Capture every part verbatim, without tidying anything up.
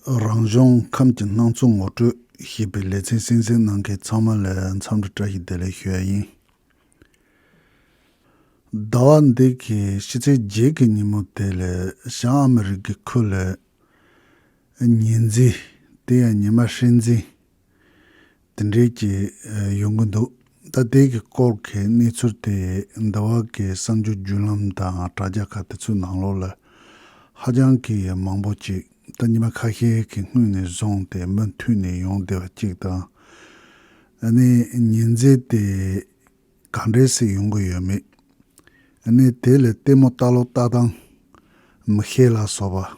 རང་གཞུང་ཁམས་ཀྱི་སྣང་ཚུལ་ངོ་སྤྲོད་ཞེས་པའི་ལེ་ཚན་གསན་གཟིགས་གནང་མཁན་ཚང་མ་ལ་འཚམས་འདྲི་བཀྲ་ཤིས་བདེ་ལེགས་ཞུ་ཡ་ཡིན། ཟླ་བ་འདི་གི་ཕྱི་ཚེས་བརྒྱད་ཀྱི་ཉིན་མོ་དེ་ལ་བྱང་ཨ་མི་རི་ཀའི་ཁུལ་ལ་ཉི་འཛིན། དེ་ཡང་ཉི་མ་སྲིད་འཛིན་དེ་འདྲས་ཀྱི་ཡོང་གི་འདུག་ད་དེ་གི་སྐོར་གྱི་གནས་ཚུལ་དེ་འདི་བ་གི་གསར་འགྱུར་བརྒྱུད་ལམ་དང་དྲ་རྒྱ་ཁག་དེ་ཚོའི་ནང་ལོགས་ལ་ཧ་ཅང་གི་མང་པོ་ཅིག་ད་ཉི་མ་ཁ་ཤས་ཀྱི་སྔོན་ནས་བཟུང་སྟེ་མུ་མཐུད་ནས་ཡོང་བསྡད་པ་གཅིག་དང་། ཨ་ནི་ཉི་འཛིན་དེ་ག་འདྲས་སེ་ཡོང་གི་ཡོད་མེད། ཨ་ནི་དེ་ལ་ལྟད་མོ་ལྟ་ལུགས་ལྟ་སྟངས་མི་ཤེས་ལ་སོགས་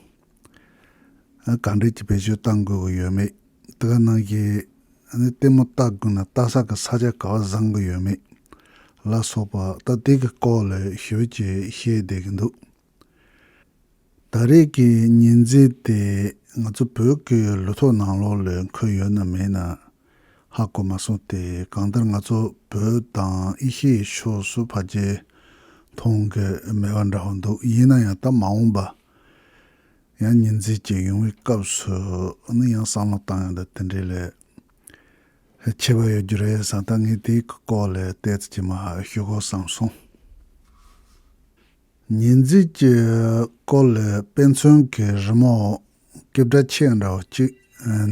པ། ཨ་ག་འདྲས་ཀྱི་བེད་སྤྱོད་གཏང་དགོས་ཀྱི་ཡོད་མེད། དེ་ག་ནང་བཞིན་ཨ་ནི་ལྟད་མོ་ལྟ་དགོས་ན་ལྟ་ས་གི་ས་ཆ་ག་བ་བཟང་གི་ཡོད་མེད་ལ་སོགས་པ་ད་དེ་གི་སྐོར་ལ་ཞུ་ཅེས་བཤད་བསྡད་ཀྱི་འདུག་ད་རེས་ཀྱི་ཉི་འཛིན་དེ་ང་ཚོ་བོད་ཀྱི་ལོ་ཐོ་ནང་ལོགས་ལ་འཁོད་ཡོད་ན་མེད་ན་ཧ་གོ་མ་སོང་སྟེ། གང་ལྟར་ང་ཚོ་བོད་དང་ཨེ་ཤི་ཡའི་ཕྱོགས་སུ་ཕལ་ཆེར་མཐོང་གི་མེད་པ་འདྲ་བོ་འདུག་ཡིན་ན་ཡང་ད་མ་འོངས་པ་ཡང་ཉི་འཛིན་ཅིག་ཡོང་བའི་སྐབས་སུ་ནི་ཡང་བསམ་བློ་བཏང་ཡང་ད་དེ་འདྲས་ལས་ཁྱད་པར་ཡོད་རྒྱུ་རེད་བསམ། ད་ངས་དེའི་སྐོར་ལ་ཏོག་ཙམ་ཅིག་མར་ཞུ་དགོས་བསམ་སོང་། ཉི་འཛིན་གྱི་སྐོར་ལ་དཔེ་མཚོན་གྱི་རི་མོ་སྐད་གྲགས་ཆེ་འདྲ་བོ་གཅིག་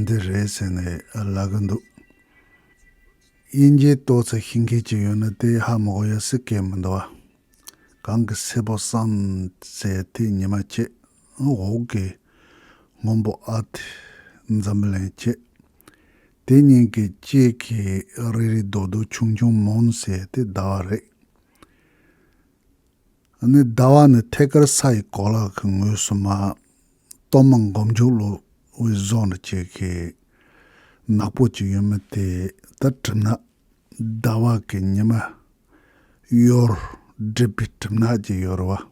འདི་རེད་ཟེར་ནས་ལབ་གི་འདུག་དབྱིན་ཇི་ཏོག་ཙམ་ཤེས་མཁན་ཅིག་ཡོད་ན་དེ་ཧ་མི་གོ་ཡ་སྲིད་སྐད་མི་འདུག་བ། གང་གི་སེར་པོ་བསམ་ཟེར་དེ་ཉི་མ་བྱེད། འོག་གི་སྔོན་པོ་ཨ་དེ་འཛམ་བུ་གླིང་བྱེད། དེ་གཉིས་ཀྱི་གཅིག་གི་རིལ་རིལ་རྡོག་རྡོག་ཆུང་ཆུང་མོན་ཟེར་དེ་ཟླ་བ་རེད། ཨ་ནི་ཟླ་བ་ནི་ཐད་ཀར་ས་ཡི་གོ་ལ་གི་ངོས་སུ་མར་གཏོར་མ་མགོ་མཇུག་ལོག་པའི་བཟོ་འདྲ་ཅིག་གི་ནག་པོ་ཅིག་ཡོད་མི་དེ་ད་གྲིབ་ནག་ཟླ་བ་གི་ཉི་མ་གཡོར་སྒྲིབ་པའི་གྲིབ་ནག་ཅིག་ཡོད་རེད་བ།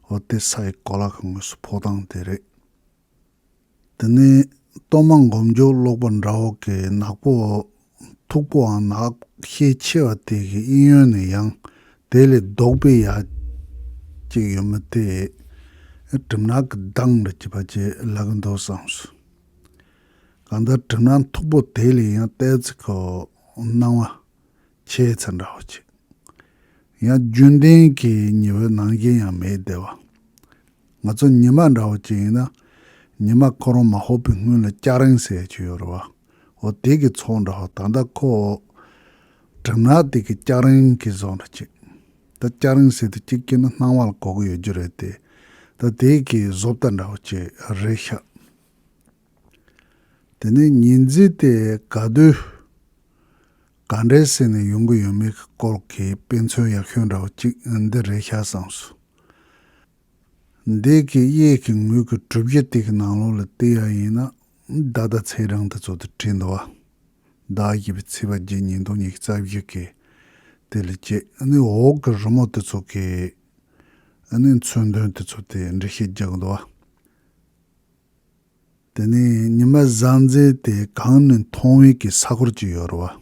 འོ་དེ་ས་ཡི་གོ་ལ་གི་ངོས་སུ་ཕོག་སྟངས་དེ་རེད། དེ་ནས་གཏོར་མ་མགོ་མཇུག་ལོག་པ་འདྲ་བོ་གི་ནག་པོ་མཐུག་པོའང་ནག་ཤས་ཆེ་བ་དེ་གི་གཡས་གཡོན་ནས་ཡང་དེ་ལས་ལྡོག་པའི་ཡ་གཅིག་ཡོད་མི་དེ་གྲིབ་ནག་གི་མདངས་འདྲ་ཅིག་བ་ཅིག་ལབ་གི་འདུག་བསམས་སོང་། གང་ལྟར་གྲིབ་ནག་མཐུག་པོ་དེ་ལས་ཡང་ཏོག་ཙམ་གི་སྣང་བ་ཆེ་ཚ་འདྲ་བོ་ཅིག་ཡང་རྒྱུན་ལྡན་གྱི་ཉི་འོད་ནང་བཞིན་ཡང་མེད་བསྡད་པ། ང་ཚོ་ཉི་མ་འདྲ་བོ་ཅིག་ཡིན་ན་ཉི་མ་ཁོ་རང་མ་ཧོབ་པའི་སྔོན་ལ་སྐྱ་རེངས་ཟེར་ཡ་ཅིག་ཡོད་རེད་བ། འོ་དེ་གི་ཚོགས་འདྲ་བོ་ད་ལྟ་ཁོ་གྲིབ་ནག་དེ་གི་སྐྱ་རེངས་གི་བཟོ་འདྲ་ཅིག་ད་སྐྱ་རེངས་ཟེར་དུས་གཅིག་གི་ནི་སྣང་བ་ལ་གོ་གི་ཡོད་རྒྱུ་རེད་དེ། ད་དེ་གི་བཟོ་ལྟ་འདྲ་བོ་ཅིག་རེད་ཤག་དེ་ནས་ཉི་འཛིན་དེ་ག་དུས་ག་འདྲས་ཟེར་ནས་ཡོང་གི་ཡོད་མེད་ཀྱི་སྐོར་གྱི་དཔེ་མཚོན་ཡག་ཤོས་འདྲ་བོ་གཅིག་འདི་རེད་ཤག་བསམས་སོང་། འདི་གི་གཡས་ཀྱི་ངོས་ཀྱི་གྲུ་བཞི་དེ་གི་ནང་ལོགས་ལ་བལྟས་ཡ་ཡིན་ན་ཟླ་དང་ཚེས་གྲངས་དེ་ཚོ་དེ་བྲིས་འདུག་བ། ཟླ་བཞི་པའི་ཚེས་པ་བརྒྱད་ཉིས་སྟོང་ཉི་ཤུ་རྩ་བཞི་གི་དེ་ལ་བྱས། ཨ་ནི་འོག་གི་རི་མོ་དེ་ཚོ་གི་ཨ་ནི་མཚོན་དོན་དེ་ཚོ་དེ་འགྲེལ་བཤད་རྒྱག་གི་འདུག་བ། དེ་ནས་ཉི་མ་གཟའ་འཛིན་དེ་གངས་ནས་མཐོང་བའི་གི་ས་ཁུལ་ཅིག་ཡོད་རེད་བ།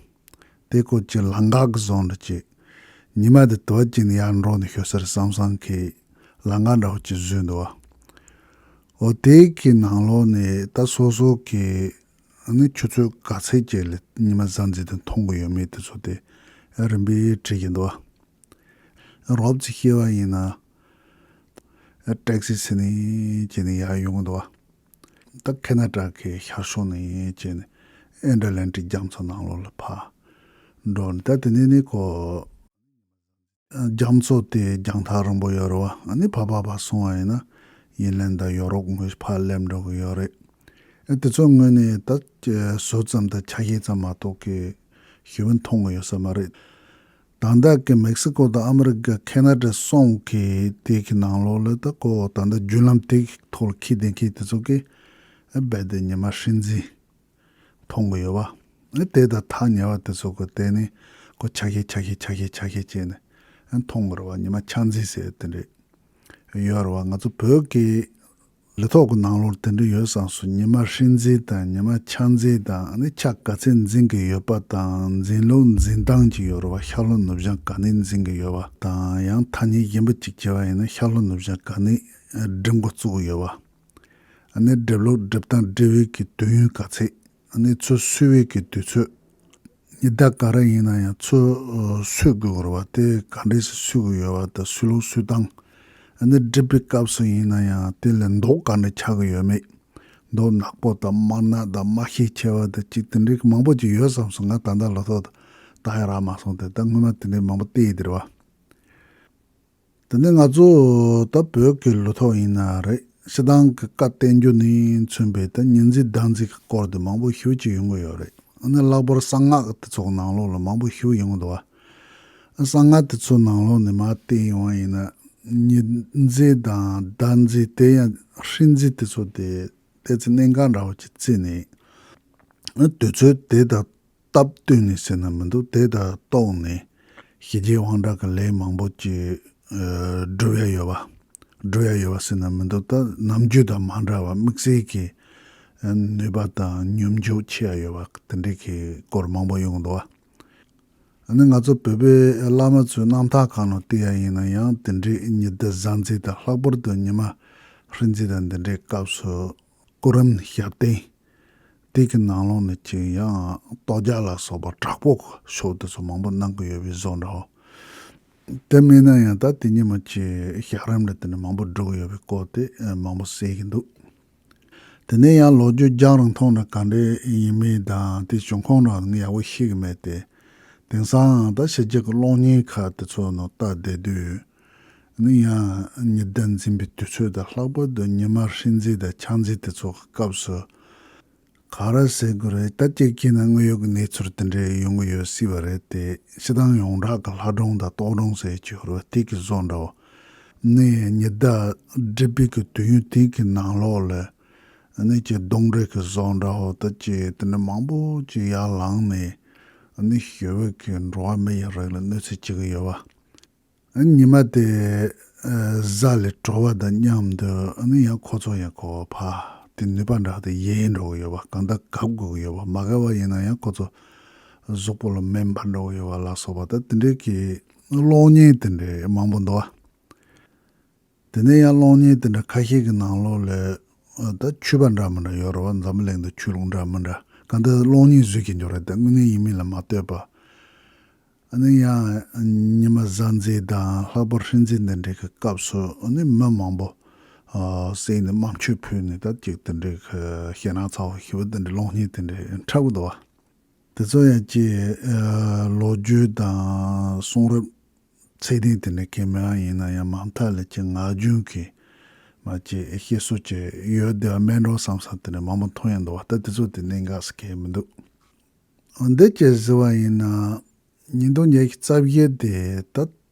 དེ་ཀོ་ཅི་ལམ་འགག་གི་བཟོ་འདྲ་ཅིག་ཉི་མ་དེ་དུ་བ་ཅིག་ནས་ཡར་འགྲོ་ནས་ཤོད་ས་རེད་བསམ་བསམ་གི་ལམ་འགག་འདྲ་བོ་ཅིག་བཟོས་འདུག་བ། འོ་དེ་གི་ནང་ལོགས་ནས་ད་སོ་སོ་གི་ཨ་ནི་ཆུ་ཚོད་ག་ཚད་ཅིག་ལ་ཉི་མ་གཟའ་འཛིན་དེ་མཐོང་གི་ཡོད་མེད་དེ་ཚོ་དེ་རིམ་པས་བྲིས་ཀྱི་འདུག་བ། རོབ་ཙམ་བཤད་པ་ཡིན་ན། ཊེག་སི་ཟེར་ནས་བྱས་ནས་ཡར་ཡོང་གི་འདུག་བ། ད་ཁེ་ན་ཌ་གི་ཤར་ཕྱོགས་ནས་བྱས་ནས་ཨེ་ཊ་ལན་ཊིག་རྒྱ་མཚོ་ནང་ལོགས་ལ་ཕར་འགྲོ་ནས། ད་དེ་ནས་ནི་ཁོ་རྒྱ་མཚོ་དེ་རྒྱང་ཐག་རིང་པོ་ཡོད་རེད་བ། ཨ་ནི་ཕར་ཕར་ཕར་སོང་བ་ཡིན་ན་ཡིན་ལན་དང་ཡོ་རོབ་ངོས་ཕར་སླེབས་འགྲོ་གི་ཡོད་རེད། ཨ་དེ་ཚོ་ངོས་ནས་ད་ཟུར་ཙམ་དང་ཆ་ཤས་ཙམ་མ་གཏོགས་ཀྱི་ཞེ་པོ་མཐོང་གི་ཡོད་ས་མ་རེད། ད་ལྟ་གི་མེག་སི་ཀོ་དང་ཨ་མི་རི་ཀ་ཁེ་ན་ཌ་སོང་གི་དེ་གི་ནང་ལོགས་ལ་ད་ཁོ་ད་ལྟ་བརྒྱུད་ལམ་དེ་གི་ཐོག་ལ་འཁྱེར་བསྡད་མཁན་དེ་ཚོ་གི་རྦད་དེ་ཉི་མ་སྲིད་འཛིན་མཐོང་གི་ཡོད་བ། དེ་དང་ཐག་ཉེ་བ་དེ་ཚོ་གི་དེ་ནི་ཁོ་ཆ་ཤས་ཆ་ཤས་ཆ་ཤས་ཆ་ཤས་བྱས་ནས་མཐོང་གི་རེད་བ། ཉི་མ་ཆ་འཛིན་ཟེར་དེ་འདྲས་ཡོད་རེད་བ། ང་ཚོ་བོད་ཀྱི་ལི་ཐོག་གི་ནང་ལོགས་དེ་འདྲ་ཡོད་བསམ་སོང་། ཉི་མ་སྲིད་འཛིན་དང་ཉི་མ་ཆ་འཛིན་དང་ནི་ཆ་ག་ཚད་འཛིན་གི་ཡོད་པ་དང་། འཛིན་ལུགས་འཛིན་སྟངས་ཅིག་ཡོད་རེད་བ། ཤར་ལྷོ་ནུབ་བྱང་ག་ནས་འཛིན་གི་ཡོད་པ་དང་། ཡང་ཐ་སྙད་གཞན་པ་ཅིག་བྱས་པ་ཡིན་ན་ཤར་ལྷོ་ནུབ་བྱང་ག་ནས་སྒྲིམ་འགོ་བཙུགས་གི་ཡོད་པ། ཨ་ནི་སྒྲིབ་ལུགས་སྒྲིབ་སྟངས་སྒྲིབ་པའི་གི་དུས་ཡུན་ག་ཚད། ཨ་ནི་ཚུར་གསོ་བའི་གི་དུས་ཚོད། ཉི་ཟླ་ག་རེ་ཡིན་ན་ཡང་ཚུར་གསོ་དགོས་རེད་བ། དེ་ག་འདྲས་སེ་གསོ་དགོས་ཡོད་བ་དང་གསོ་ལུགས་གསོ་སྟངས། ཨ་ནི་སྒྲིབ་པའི་སྐབས་སུ་ཡིན་ན་ཡང་དེ་ལ་མདོག་ག་འདྲ་ཆགས་ཀྱི་ཡོད་མེད། མདོག་ནག་པོ་དང་དམར་ནག་དང་དམར་ཤས་ཆེ་བ་དང་ཅིག་དེ་འདྲའི་མང་པོ་ཅིག་ཡོད་བསམ་སོང་། ང་ད་ལྟ་ལོ་ཐོག་ལྟ་ཡ་རག་མ་སོང་སྟེ། ད་སྔོན་མ་དེ་འདྲའི་མང་པོ་བལྟས་ཡི་དེ་རེད་བ། དེ་ནས་ང་ཚོ་ད་བོད་ཀྱི་ལོ་ཐོག་ཡིན་ན་རེད། སྤྱིར་བཏང་གི་བཀའ་བསྟན་འགྱུར་ནས་མཚོན་པའི་ད་ཉི་འཛིན་ཟླ་འཛིན་གྱི་སྐོར་དེ་མང་པོ་ཞེ་པོ་ཅིག་ཡོང་གི་ཡོད་རེད། ཨ་ནི་ལྷག་པར་གསང་སྔགས་དེ་ཚོ་ནང་ལོགས་ལ་མང་པོ་ཞེ་པོ་ཡོང་གི་འདུག་བ། གསང་སྔགས་དེ་ཚོ་ནང་ལོགས་ནས་མར་བལྟས་ཡོང་བ་ཡིན་ན། ཉི་འཛིན་དང་ཟླ་འཛིན་དེ་ཡང་ཧྲིན་འཛིན་དེ་ཚོ་དེ་ཏོག་ཙམ་གནད་འགག་འདྲ་བོ་ཅིག་བརྩིས་ནས། ཨ་དུས་ཚོད་དེ་དང་སྟབས་བསྟུན་ནས་ཟེར་ན་མི་འདུག་དེ་དང་གཏོགས་ནས་ཞི་རྒྱས་དབང་དྲག་གི་ལས་མང་པོ་ཅིག་ཨ་སྒྲུབ་ཡ་ཡོད་པ། སྒྲུབ་ཡ་ཡོད་པ་ཟེར་ན་མི་འདུག་ད་ནམ་རྒྱུན་དང་མ་འདྲ་བ་དམིགས་བསལ་གྱི་ཨ་ནུས་པ་དང་ཉམས་འགྱུར་ཆེ་ཡ་ཡོད་པ་དེ་འདྲའི་གི་སྐོར་མང་པོ་ཡོང་གི་འདུག་བ། ཨ་ནི་ང་ཚོ་བོད་པའི་བླ་མ་ཚོའི་རྣམ་ཐར་ཁག་ནང་བལྟས་ཡ་ཡིན་ན་ཡང་དེ་འདྲའི་ཉི་ཟླ་གཟའ་འཛིན་དང་ལྷག་པར་དུ་ཉི་མ་ཧྲིན་འཛིན་དང་འདི་འདྲའི་སྐབས་སུ་སྐུ་རིམ་ཞབས་བརྟན་དེ་གི་ནང་ལོགས་ནས་ཅིག་ཡང་གཏོ་རྒྱག་ལ་སོགས་པ་དྲག་པོ་ཤོག་དེ་ཚོ་མང་པོ་གནང་གི་ཡོད་པའི་བཟོ་འདྲ་བོ། དེ་མིན་ན་ཡང་ད་དེ་ཉིན་མ་ཅིག་ཞག་རིམ་འདྲ་དེ་འདྲ་མང་པོ་འགྲོ་གི་ཡོད་པའི་སྐོར་དེ་མང་པོ་གསལ་གྱི་འདུག་དེ་ནས་ཡང་ལོ་རྒྱུས་རྒྱང་རིང་ཐུང་ན་ག་འདྲ་ཡིན་མིན་དང་དེ་བྱུང་ཁུངས་རང་ངས་ཡག་པོ་ཤེས་ཀྱི་མེད་དེ། དེང་སང་ད་ཕྱི་རྒྱལ་གྱི་གློག་བརྙན་ཁག་དེ་ཚོ་ནང་ལྟ་བསྡད་དུས་ནི་ཡང་ཉི་ཟླ་འཛིན་པའི་དུས་ཚོད་དང་ལྷག་པར་དུ་ཉི་མ་ཧྲིན་འཛིན་དང་ཆ་འཛིན་དེ་ཚོ་གི་སྐབས་སུ་ག་རེ་ཟེར་དགོས་རེད། ད་གཅིག་བྱས་ན་དངོས་ཡོད་ཀྱི་གནས་ཚུལ་དེ་འདྲ་ཡོང་གི་ཡོད་སྲིད་པ་རེད་དེ། སྤྱིར་བཏང་ཡོངས་གྲགས་ཀྱི་ལྷ་སྒྲུང་དང་རྟོག་སྒྲུང་ཟེར་གྱི་ཡོད་རེད་བ། དེ་གི་བཟོ་འདྲ་བོ། ནི་ཉི་ཟླ་སྒྲིབ་པའི་གི་དུས་ཡུན་དེ་གི་ནང་ལོགས་ལ་ནི་ཅིག་གདོན་འདྲེ་གི་བཟོ་འདྲ་བོ་ད་ཅིག་དེ་འདྲ་མང་པོ་ཅིག་ཡར་ལངས་ནས་ནི་ཞི་བའི་གི་འགྲོ་བ་མི་ཡི་རིགས་ལ་གནོད་འཚེ་བྱེད་ཀྱི་ཡོད་བ། ཉི་མ་དེ་ཨ་གཟའ་ལས་གྲོལ་བ་དང་མཉམ་དུ་ནི་ཡང་ཁོ་ཚོ་ཡང་ཁོ་ཕ་དེ་ནུས་པ་འདྲ་དེ་ཡལ་འགྲོ་གི་ཡོད་བ། གང་ལྟར་གབ་དགོས་ཀྱི་ཡོད་བ། མ་གབ་པ་ཡིན་ན་ཡང་ཁོ་ཚོ་གཟུགས་པོ་ལ་མེ་འབར་འགྲོ་གི་ཡོད་བ་ལ་སོགས་པ་ད་དེ་འདྲའི་གི་གློག་བརྙན་དེ་འདྲའི་མང་པོ་འདུག་བ། དེ་ནས་ཡང་གློག་བརྙན་དེ་འདྲ་ཁ་ཤས་ཀྱི་ནང་ལོགས་ལ་ད་ཆོས་པ་འདྲ་མི་འདྲ་ཡོད་རེད་བ། འཛམ་བུ་གླིང་དུ་ཆོས་ལུགས་འདྲ་མི་འདྲ་གང་ལྟར་གློག་བརྙན་བཟོས་ཀྱི་འཇོག་རེད། ད་དངོས་གནས་ཡིན་མིན་ལ་མ་ལྟོས་པ། ཨ་ནི་ཡང་ཉི་མ་གཟའ་འཛིན་དང་ལྷག་པར་ཧྲིན་འཛིན་དེ་འདྲའི་གི་སྐབས་སུ་ཨ་ནི་མི་མང་པོ་ཨ་བསད་ནས་དམར་མཆོད་ཕུལ་ནས་ད་ཅིག་དེ་འདྲའི་གི་ཞེད་སྣང་ཚ་བོ་ཞེ་པོ་དེ་འདྲའི་གློག་བརྙན་དེ་འདྲའི་འཁྲབ་གི་འདུག་བ། དེ་ཚོ་ཡང་ཅིག་ཨ་ལོ་རྒྱུས་དང་གསུང་རབ་ཚད་ལྡན་དེ་འདྲ་གང་མང་ཡིན་ན་ཡང་མ་མཐའ་ལ་ཅིག་ངག་རྒྱུན་གྱི་མ་ཅིག་བཤད་སྲོལ་ཅིག་ཡོད་དེ་བ་མེད་འགྲོ་བསམ་བསམ་དེ་འདྲ་མང་པོ་མཐོང་ཡོང་འདུག་བ། ད་དེ་ཚོ་དེ་གནད་འགག་ས་གང་ཡང་མི་འདུག་འདི་ཅིག་ཟེར་བ་ཡིན་ན། ཉིས་སྟོང་ཉི་ཤུ་རྩ་བཞི་དེ་ད་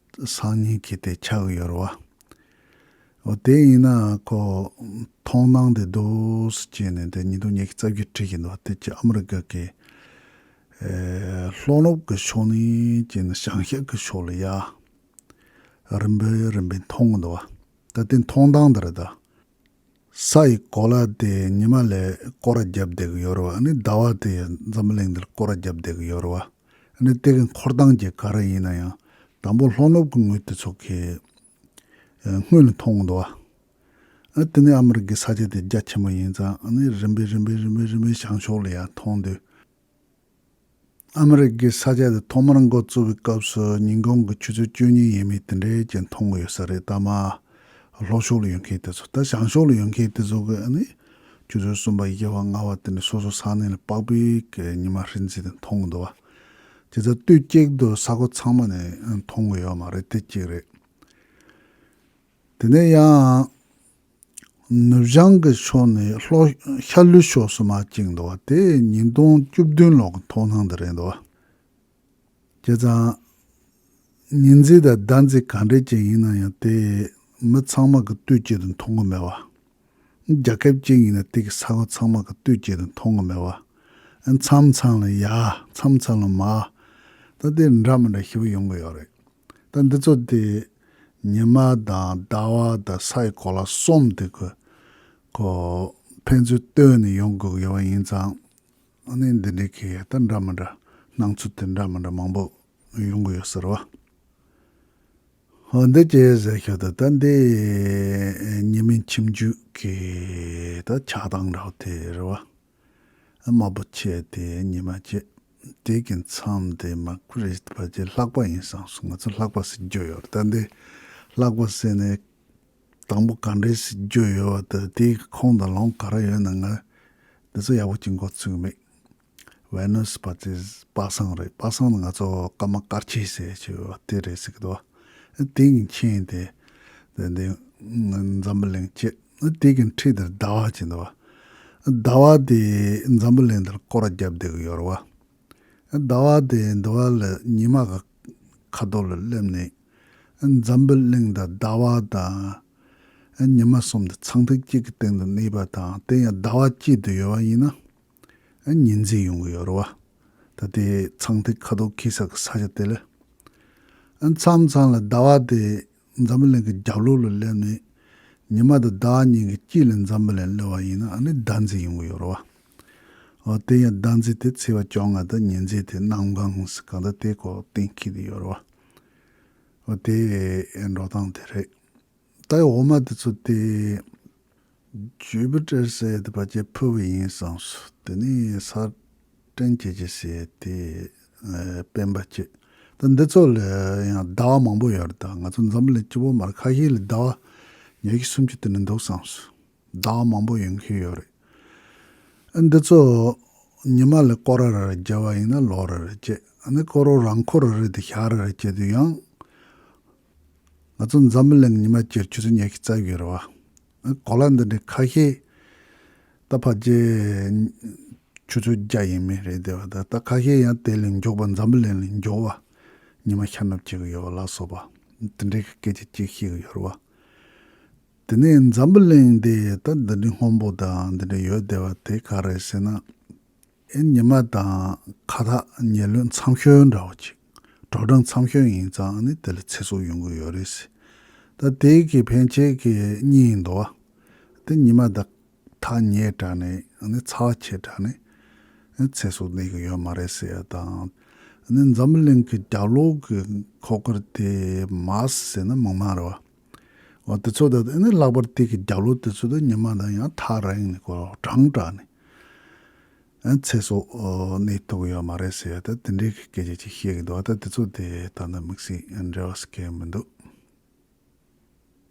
སང་ཉིན་གྱི་དེ་ཆགས་ཀྱི་ཡོད་རེད་བ། འོ་དེ་ཡིན་ན་ཁོ་མཐོང་སྣང་དེ་འདུག་སེ་བྱས་ནས་དེ་ཉིས་སྟོང་ཉི་ཤུ་རྩ་བཞི་བྲིས་ཀྱི་འདུག་དེ་ཅི་ཨ་མི་རི་ཀ་གི་ཨེ་ལྷོ་ནུབ་ཀྱི་ཕྱོགས་ནས་བྱས་ནས་བྱང་ཤར་གྱི་ཕྱོགས་ལ་ཡ་རིམ་པས་རིམ་པས་མཐོང་གི་འདུག་བ། ད་དེ་མཐོང་སྟངས་དེ་རེད་ད། ས་ཡི་གོ་ལ་དེ་ཉི་མ་ལ་སྐོར་ར་བརྒྱབ་བསྡད་ཀྱི་ཡོད་རེད་བ། ཨ་ནི་ཟླ་བ་དེ་འཛམ་བུ་གླིང་འདིར་སྐོར་ར་བརྒྱབ་བསྡད་ཀྱི་ཡོད་རེད་བ། ཨ་ནི་དེ་གི་འཁོར་སྟངས་ཀྱི་ག་རེ་ཡིན་ན་ཡང་དང་པོ་ལྷོ་ནུབ་ཀྱི་ངོས་དེ་ཚོ་གི་ཨ་སྔོན་ལ་མཐོང་གི་འདུག་བ། ཨ་དེ་ནས་ཨ་མི་རི་ཀའི་ས་ཆ་དེ་རྒྱ་ཆེན་པོ་ཡིན་ཙང་ཨ་ནི་རིམ་པས་རིམ་པས་རིམ་པས་རིམ་པས་བྱང་ཕྱོགས་ལ་ཡར་མཐོང་དུས། ཨ་མི་རི་ཀའི་ས་ཆ་དེ་ཐོག་མར་འགོ་བཙུགས་པའི་སྐབས་སུ་ཉིན་གུང་གི་ཆུ་ཚོད་བཅུ་གཉིས་ཡས་མས་དེ་འདྲའི་ཅིག་མཐོང་གི་ཡོད་ས་རེད། ད་མར་ལྷོ་ཕྱོགས་ལ་ཡོད་མཁན་དེ་ཚོ། ད་བྱང་ཕྱོགས་ལ་ཡོད་མཁན་དེ་ཚོ་གི་ཨ་ནི་ཆུ་ཚོད་གསུམ་པ་བཞི་པ་ལྔ་པ་དེ་འདྲ་སོ་སོ་ས་གནས་ལ་དཔག་པའི་གི་ཉི་མ་ཧྲིན་འཛིན་དེ་མཐོང་གི་འདུག་བ། བྱས་ཙང་དུས་གཅིག་ཏུ་ས་ཁུལ་ཚང་མ་ནས་མཐོང་གི་ཡོད་མ་རེད། དེ་གཅིག་རེད། དེ་ནས་ཡང་ནུབ་བྱང་གི་ཕྱོགས་ནས་ལྷོ་ཤར་ལྷོའི་ཕྱོགས་སུ་མར་བཅིངས་འདུག་བ། དེ་ཉིས་སྟོང་བཅུ་བདུན་ལོ་གི་མཐོང་སྣང་དེ་རེད་འདུག་བ། བྱས་ཙང་ཉི་འཛིན་དང་ཟླ་འཛིན་ག་འདྲས་ཅིག་ཡིན་ན་ཡང་དེ་མི་ཚང་མ་གི་དུས་གཅིག་ཏུ་མཐོང་གི་མེད་བ། རྒྱལ་ཁབ་གཅིག་ཡིན་ན་དེ་གི་ས་ཁུལ་ཚང་མ་གི་དུས་གཅིག་ཏུ་མཐོང་གི་མེད་བ། མཚམས་མཚམས་ལ་ཡར་མཚམས་མཚམས་ལ་མར་ད་དེ་འདྲ་མི་འདྲ་ཞེ་པོ་ཡོང་གི་ཡོད་རེད། ད་འདི་ཚོ་དེ་ཉི་མ་དང་ཟླ་བ་དང་ས་ཡི་གོ་ལ་གསུམ་དེ་གི་ཁོ་ཕན་ཚུན་བསྟུན་ནས་ཡོང་དགོས་ཀྱི་ཡོད་པ་ཡིན་ཙང་། ཨ་ནི་འདི་འདྲའི་གི་ད་འདྲ་མི་འདྲ་སྣང་ཚུལ་དེ་འདྲ་མི་འདྲ་མང་པོ་ཡོང་གི་ཡོད་ཟེར་བ། འོ་འདི་ཅི་ཟེར་ཤོད་དུ་ད་འདི་ཉི་མའི་འཆིང་རྒྱུ་གི་ད་ཆགས་སྡང་འདྲ་བོ་དེ་རེད་བ། དམར་པོ་ཆེ་དེ་ཉི་མ་བྱེད། དེ་གི་མཚམས་དེ་མ་ཁུ་རེ་བ་ཅེ་ལྷག་པ་ཡིན་བསམ་སོང་། ང་ཚོ་ལྷག་པ་ཟེར་རྒྱུ་ཡོད་རེད། ད་འདི་ལྷག་པ་ཟེར་ནས་དང་པོ་ག་འདྲས་ཟེར་རྒྱུ་ཡོད་བ། ད་དེའི་ཁོངས་དང་ལོང་ག་རེ་ཡོད་ན་ང་འདི་ཚོ་ཡག་པོ་ཅིག་མགོ་ཚོས་མེད། ཝེ་ནུ་སི་པ་ཙི་པ་སངས་རེད། པ་སངས་ནི་ང་ཚོ་སྐར་མ་དཀར་ཆེ་ཟེར་ཆེ་བ་དེ་རེད་ཟེར་གི་འདུག་བ། དེ་གི་མཆན་དེ་དེ་འདི་འཛམ་བུ་གླིང་བྱེད། དེ་གི་འཁྲིས་དེར་ཟླ་བ་ཅིག་འདུག་བ། ཟླ་བ་དེ་འཛམ་བུ་གླིང་དེར་སྐོར་ར་རྒྱབ་བསྡད་གི་ཡོད་རེད་བ། ཟླ་བ་དེ་འདུག་བ་ལ་ཉི་མ་གི་ཁ་དོག་ལ་སླེབས་ནས་འཛམ་བུ་གླིང་དང་ཟླ་བ་དང་ཉི་མ་གསུམ་དེ་ཚངས་ཐིག་གཅིག་གི་སྟེང་དུ་གནས་པ་དང་དེ་ཡང་ཟླ་བ་གཅིག་ཏུ་ཡོད་བ་ཡིན་ན། ཉི་འཛིན་ཡོང་གི་ཡོད་རེད་བ། ད་དེ་ཚངས་ཐིག་ཁ་དོག་འཁྱིལ་ས་གི་ས་ཆ་དེ་ལ། མཚམས་མཚམས་ལ་ཟླ་བ་དེ་འཛམ་བུ་གླིང་གི་རྒྱབ་ལོགས་ལ་སླེབས་ནས་ཉི་མ་དང་ཟླ་བ་གཉིས་ཀྱི་དཀྱིལ་ལ་འཛམ་བུ་གླིང་སླེབས་པ་ཡིན་ན་ཨ་ནི་ཟླ་འཛིན་ཡོང་གི་ཡོད་རེད་བ། འོ་དེ་ཡང་ཟླ་འཛིན་དེ་ཚེས་པ་བཅོ་ལྔ་དང་ཉི་འཛིན་དེ་གནམ་གང་ཟེར་གང་ལྟར་དེ་ཁོ་གཏན་འཁེལ་དེ་ཡོད་རེད་བ། འོ་དེ་འགྲོ་སྟངས་དེ་རེད། ད་འོ་མ་དེ་ཚོ་དེ་ཇུ་པི་ཏེར་ཟེར་དེ་ཕལ་ཆེར་ཕུ་བོ་ཡིན་བསམས་སོ། དེ་ནས་ས་ཏྲེན་ཅེ་ཅེ་ཟེར་དེ་ཨ་སྤེན་པ་ཅེ། ད་འདི་ཚོ་ལ་ཡང་ཟླ་བ་མང་པོ་ཡོད་རེད། ད་ང་ཚོ་འཛམ་བུ་གླིང་སྤྱི་བོ་མར་ཁ་ཤས་ལ་ཟླ་བ་ཉི་ཤུ་སུམ་ཅུ་དེ་ནས་འདུག་བསམས་སོ། ཟླ་བ་མང་པོ་ཡོང་གི་ཡོད་རེད། ཨ་འདི་ཚོ་ཉི་མ་ལ་སྐོར་ར་ར་རྒྱབ་པ་ཡིན་ན་ལོ་རེ་རེ་བྱེད། ཨ་ནི་སྐོར་རོ་རང་འཁོར་རེ་རེ་དེ་ཞག་རེ་རེ་བྱེད་དུས་ཡང་། ང་ཚོ་འཛམ་བུ་གླིང་ཉི་མ་བཅུ་ཆུ་ཚོད་ཉི་ཤུ་རྩ་བཞི་རེད་བ། ཨ་གོ་ལ་འདི་འདྲའི་ཁ་ཤས་ད་ཕལ་ཆེར་ཆུ་ཚོད་བརྒྱ་ཡིན་མིན་རེད་དེ་བ། ད་ད་ཁ་ཤས་ཡང་དེ་ལས་མགྱོགས་པ་འཛམ་བུ་གླིང་ལས་མགྱོགས་པ་ཉི་མ་ཤར་ནུབ་བྱེད་ཀྱི་ཡོད་པ་ལ་སོགས་པ་དེ་འདྲའི་སྐད་ཆ་གཅིག་བཤད་ཀྱི་ཡོད་རེད་བ། དེ་ནས་འཛམ་བུ་གླིང་འདི་ད་འདི་འདྲའི་སྔོན་པོ་དང་འདི་འདྲའི་ཡོད་བསྡད་པ་དེ་ག་རེ་ཟེར་ན། ཨེ་ཉི་མ་དང་ཁ་ཐག་ཉེ་ལོས་འཚམ་ཤོས་འདྲ་བོ་ཅིག་གྲོགས་གྲོགས་འཚམ་ཤོས་ཡིན་ཙང་ཨ་ནི་དེ་ལ་ཚེ་སྲོག་ཡོང་གི་ཡོད་རེད་ཟེར། ད་དེ་གི་ཕན་ཆད་ཀྱི་གཉིས་ཡིན་འདུག་བ། དེ་ཉི་མ་དང་ཐག་ཉེ་དྲགས་ནས་ཨ་ནི་ཚ་བ་ཆེ་དྲགས་ནས་ཨ་ཚེ་སྲོག་གནས་ཀྱི་ཡོད་མ་རེད་ཟེར་ཡ་དང་། ཨ་ནི་འཛམ་བུ་གླིང་གི་རྒྱབ་ལོགས་ཀྱི་ཁོག་དཀར་དེ་མར་སི་ཟེར་ན་མིག་མངས་རེད་བ། འོ་དེ་ཚོ་ད་ཨ་ནི་ལྷག་པར་དེ་གི་རྒྱབ་ལོགས་དེ་ཚོ་ད་ཉི་མ་དང་ཡང་ཐག་རིང་ནས་ཁོ་གྲང་དྲགས་ནས། ཚེ་སྲོག་གནས་ཐུབ་ཀྱི་ཡོད་མ་རེད་ཟེར་ཡ་ད་དེ་འདྲའི་སྐད་ཆ་ཅིག་བཤད་ཀྱི་འདུག་ད་དེ་ཚོ་དེ་ད་ནི་དམིགས་བསལ་འབྲེལ་བ་ཟེར་མཁན་མི་འདུག་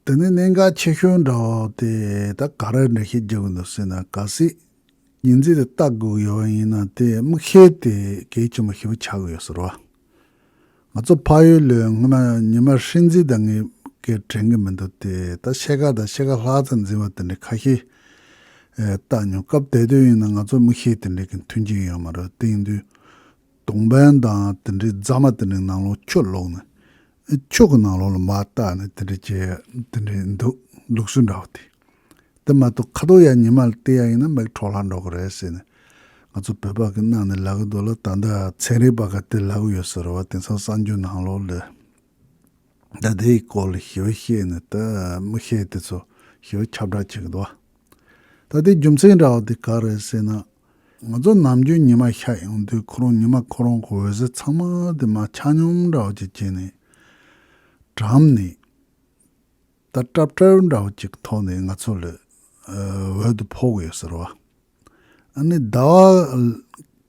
དེ་ནས་གནད་འགག་ཆེ་ཤོས་འདྲ་བོ་དེ་ད་ག་རེ་འགྲེལ་བཤད་རྒྱག་གི་འདུག་ཟེར་ན། གལ་སྲིད་ཉི་འཛིན་དེ་ལྟ་དགོས་ཀྱི་ཡོད་པ་ཡིན་ན་དེ་མིག་ཤེལ་དེ་གལ་ཆེན་པོ་ཞེ་པོ་ཆགས་ཀྱི་ཡོད་ཟེར་བ། ང་ཚོ་ཕ་ཡུལ་ལ་སྔོན་མ་ཉི་མ་ཧྲིན་འཛིན་དང་ངས་སྐད་དྲན་གྱི་མི་འདུག་སྟེ། ད་ཕྱེད་ཀ་དང་ཕྱེད་ཀ་ལྷག་ཙམ་འཛིན་པ་དེ་འདྲ་ཁ་ཤས་ཨེ་བལྟས་མྱོང་། སྐབས་དེ་དུས་ཡིན་ན་ང་ཚོ་མིག་ཤེལ་དེ་འདྲ་གི་མཐུན་རྐྱེན་ཡོད་མ་རེད། དེ་ཡིན་དུས་གདོང་པད་དང་དེ་འདྲའི་རྫ་མ་དེ་འདྲའི་ནང་ལོགས་ཆུ་བླུགས་ནས་ཨེ་ཆུ་གི་ནང་ལོགས་ལ་མར་བལྟས་ནས་དེ་འདྲ་བྱས་དེ་འདྲའི་འདུག་ལུགས་སྲོལ་འདྲ་བོ་དེ། དེ་མ་གཏོགས་ཁ་ཐོག་ཡ་ཉི་མ་ལ་བལྟས་ཡ་ཡིན་ན་མིག་འཕྲོག་ལྷག་འགྲོ་གི་རེད་ཟེར་ནས་ང་ཚོ་བོད་པ་གི་ནང་ནས་ལབ་གི་འདུག་ལ། ད་ལྟ་ཚན་རིག་པ་ག་དེ་ལབ་གི་ཡོད་ཟེར་བ། དེང་སང་གསར་འགྱུར་ནང་ལོགས་ལ་ད་དེའི་སྐོར་ལ་ཞེ་པོ་བཤད་ནས་ད་མིག་ཤེལ་དེ་ཚོ་ཞེ་པོ་ཁྱབ་བསྒྲགས་བྱེད་གི་འདུག་ད་དེའི་རྒྱུ་མཚན་འདྲ་བ་དེ་ག་རེད་ཟེར་ན། ང་ཚོ་ནམ་རྒྱུན་ཉི་མ་ཤར་ཡོང་དུས་ཁོ་རང་ཉི་མ་ཁོ་རང་གི་འོད་ཟེར་ཚང་མ་དེ་མར་ཆ་སྙོམས་འདྲ་བ་ཅིག་བྱས་ནས་གྲམ་ནས། ད་ཀྲབ་ཀྲབ་འདྲ་བོ་ཅིག་ཐོག་ནས་ང་ཚོ་ལ་འོད་དེ་ཕོག་གི་ཡོད་ཟེར་བ། ཨ་ནི་ཟླ་བ་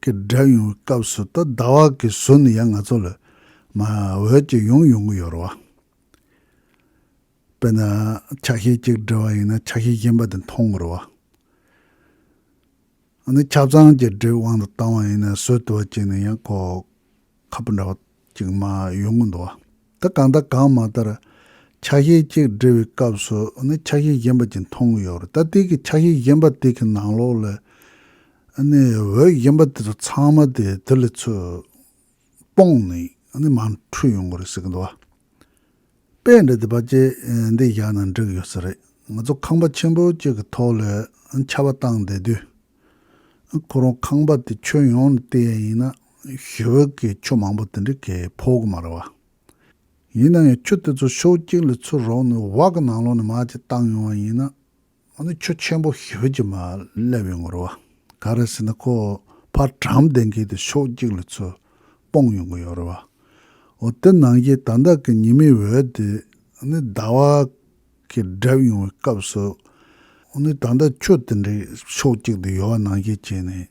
གི་བསྒྲིབས་ཡོང་བའི་སྐབས་སུ་ད་ཟླ་བ་གི་ཟུར་ནས་ཡང་ང་ཚོ་ལ་མར་འོད་ཅིག་ཡོང་ཡོང་གི་ཡོད་རེད་བ། དཔེར་ན་ཆ་ཤས་གཅིག་བསྒྲིབས་པ་ཡིན་ན་ཆ་ཤས་གཞན་པ་དེ་མཐོང་གི་རེད་བ། ཨ་ནི་ཆ་ཚང་གི་སྒྲིབ་དབང་དུ་བཏང་བ་ཡིན་ན་ཟུར་དུ་བ་བྱས་ནས་ཡང་ཁོ་ཁ་སྤུ་འདྲ་བ་ཅིག་མར་ཡོང་གི་འདུག་བ། ད་གང་ལྟར་གང་མ་ལྟར་ཆ་ཤས་གཅིག་སྒྲིབ་པའི་སྐབས་སུ་ཨ་ནི་ཆ་ཤས་གཞན་པ་ཅིག་མཐོང་གི་ཡོད་རེད། ད་དེ་གི་ཆ་ཤས་གཞན་པ་དེ་གི་ནང་ལོགས་ལ་ཨ་ནི་འོད་གཞན་པ་དེ་ཚོ་ཚང་མ་དེ་དེ་ལ་ཚུར་སྤུངས་ནས་ཨ་ནི་མར་འཕྲོས་ཡོང་གི་རེད་ཟེར་གི་འདུག་བ། དཔེ་འདི་དེ་ཕལ་ཆེར་འདི་བཞག་ན་འགྲིག་ཡོད་ས་རེད། ང་ཚོ་ཁང་པ་ཆེན་པོ་གཅིག་གི་ཐོག་ལ་ཆར་པ་བཏང་བསྡད་དུས། ཁོ་རང་ཁང་པ་དེ་ཁྱོན་ཡོངས་ནས་བལྟས་ཡ་ཡིན་ན་ཞེ་པོ་གི་ཆུ་མང་པོ་དེ་འདྲ་གི་ཕོག་གི་མ་རེད་བ། ཡིན་ན་ཡང་ཆུ་དེ་ཚོ་ཕྱོགས་གཅིག་ལ་ཚུར་རོགས་ནས་འོག་གི་ནང་ལོགས་ནས་མར་ཅིག་བཏང་ཡོང་བ་ཡིན་ན། ཨ་ནི་ཆུ་ཆེན་པོ་ཞེ་པོ་ཅིག་མར་སླེབས་ཡོང་གི་རེད་བ། ག་རེ་ཟེར་ན་ཁོ་ཕར་གྲམ་བསྡད་མཁན་དེ་ཕྱོགས་གཅིག་ལ་ཚུར་སྤུངས་ཡོང་གི་ཡོད་རེད་བ། འོ་དེ་ནང་བཞིན་ད་ལྟ་གི་ཉི་མའི་འོད་དེ་ ནི་ཟླ་བ་གི་བསྒྲིབས་ཡོང་བའི་སྐབས་སུ་ནི་ད་ལྟ་ཆུ་དེ་འདྲའི་ཕྱོགས་གཅིག་ཏུ་ཡོད་པ་ནང་བཞིན་བྱས་ནས།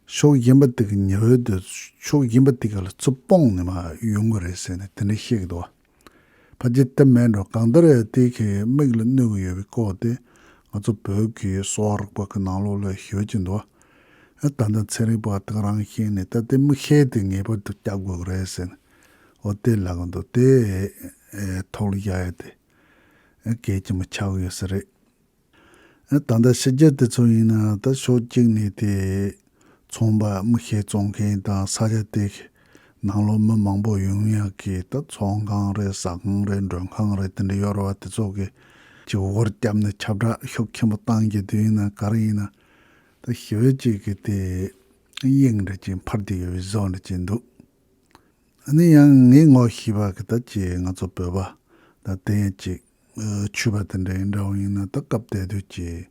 ཕྱོགས་གཞན་པ་དེ་གི་ཉི་འོད་དེ་ཕྱོགས་གཞན་པ་དེ་ག་ལ་ཚུར་སྤུངས་ནས་མར་ཡོང་གི་རེད་ཟེར་ནས་དེ་འདྲ་བཤད་ཀྱི་འདུག་བ། ཕལ་ཆེར་དེ་མིན་འགྲོ། གང་ལྟར་ཡང་དེ་གི་མིག་ལ་གནོད་ཀྱི་ཡོད་པའི་སྐོར་དེ་ང་ཚོ་བོད་ཀྱི་གསོ་བ་རིག་པ་གི་ནང་ལོགས་ལ་ཞེ་པོ་ཅིག་འདུག་བ། ད་ལྟ་ཚན་རིག་པ་དེ་ག་རང་བཤད་ནས་ད་དེ་མིག་ཤེལ་དེ་ངེས་པར་དུ་བརྒྱབ་དགོས་ཀྱི་རེད་ཟེར་ནས་འོ་དེ་ལབ་ཀྱི་འདུག་དེ་ཐོག་ལ་བཞག་ཡ་དེ་གལ་ཆེན་པོ་ཆགས་ཀྱི་ཡོད་ས་རེད། ད་ལྟ་ཕྱི་རྒྱལ་དེ་ཚོ་ཡིན་ན་ད་ཕྱོགས་གཅིག་ནས་དེ་ཚོང་པ་མིག་ཤེལ་བཙོང་མཁན་དང་ས་ཆ་དེ་ནང་ལོགས་མི་མང་པོ་ཡོང་ཡག་གི་ད་ཚོང་ཁང་རེད། ཟ་ཁང་རེད། མགྲོན་ཁང་རེད། དེ་འདྲ་ཡོད་རེད་བ། དེ་ཚོ་གི་ཅིག་འོར་བརྒྱབ་ནས་ཁྱབ་བསྒྲགས་ཤུགས་ཆེན་པོ་བཏང་གི་དུས་ཡིན་ན་ག་རེ་ཡིན་ན་ད་ཞེ་པོ་ཅིག་གི་དེ་དབྱིངས་འདྲ་ཅིག་འཕར་བསྡད་ཡོད་པའི་བཟོ་འདྲ་ཅིག་འདུག་ཨ་ནི་ཡང་ངས་ངོ་ཤེས་པ་གི་ད་ཅི་ང་ཚོ་བོད་པ་ད་དེ་ཡང་ཅིག་ཆོས་པ་དེ་འདྲ་ཡིན་འདྲ་བོ་ཡིན་ན་ད་སྐབས་དེ་དུས་ཀྱི་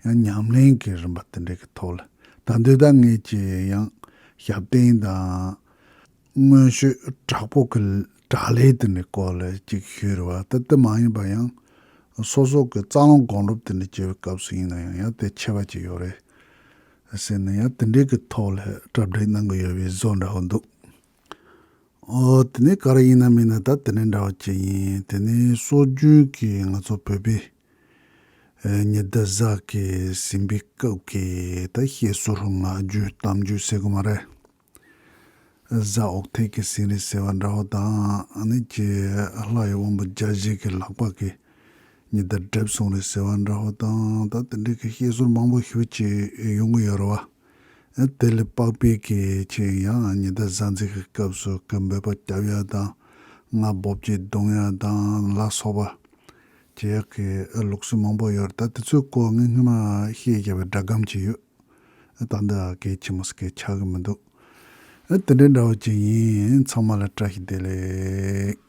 ཡང་ཉམས་ལེན་གྱི་རིམ་པ་དེ་འདྲ་གི་ཐོག་ལ་ད་འདོད་ད་ངས་ཀྱི་ཡང་ཞབས་བརྟན་དང་མངོན་ཤེས་དྲག་པོ་གི་དྲག་ལས་དེ་འདྲའི་སྐོར་ལ་ཅིག་ཞུས་རེད་བ། ད་དེ་མ་ཡིན་པ་ཡང་སོ་སོ་གི་རྩ་རླུང་སྒོམ་སྒྲུབ་དེ་འདྲ་བྱེད་པའི་སྐབས་སུ་ཡིན་ན་ཡང་ཡང་དེ་ཆེ་བ་ཅིག་ཡོད་རེད་ཟེར་ནས་ཡང་དེ་འདྲའི་གི་ཐོག་ལ་གྲ་སྒྲིག་གནང་གི་ཡོད་པའི་བཟོ་འདྲ་བོ་འདུག་ཨོ་དེ་ནས་ག་རེ་ཡིན་ན་མིན་ན་ད་དེ་ནས་འདྲ་བ་ཅིག་ཡིན། དེ་ནས་སྲོལ་རྒྱུན་གྱི་ང་ཚོ་བོད་པའི་ཨེ་ཉི་ཟླ་གཟའ་གི་ཟིན་པའི་སྐབས་ཀྱི་ད་བཤད་སྲོལ་ངག་རྒྱུན་གཏམ་རྒྱུད་ཟེར་གི་མ་རེད། གཟའ་འོག་ཐིག་གི་ཟིན་རེད་ཟེར་བ་འདྲ་བོ་དང་ཨ་ནི་ཀྱི་ལྷ་ཡི་དབང་པོ་བརྒྱ་བཞི་གི་ལག་པ་གི་ཉི་ཟླ་བསྒྲིབས་སོང་རེད་ཟེར་བ་འདྲ་བོ་དང་ད་དེ་འདྲའི་གི་བཤད་སྲོལ་མང་པོ་ཞིག་ཅིག་ཡོང་གི་ཡོད་རེད་བ། དེ་ལས་དཔག་པའི་གི་ཆེད་ཡང་ཉི་ཟླ་གཟའ་འཛིན་གྱི་སྐབས་སུ་གི་འབོད་པ་རྒྱབ་ཡ་དང་རྔ་སྦོབ་ཅིག་རྡུང་ཡ་དང་ལ་སོགས་པ་བྱེད་ཡག་གི་ལུགས་སྲོལ་མང་པོ་ཡོད་རེད། ད་དེ་ཚོའི་སྐོར་ངས་སྔོན་མ་བཤད་བཞག་པའི་སྒྲ་སྒམ་ཅིག་ཡོད། ད་འདི་གལ་ཆེན་པོ་ཞིག་གི་ཆགས་ཀྱི་མི་འདུག་དེ་འདྲའི་འདྲ་བོ་ཅིག་ཡིན། ཚང་མ་ལ་བཀྲ་ཤིས་བདེ་ལེགས།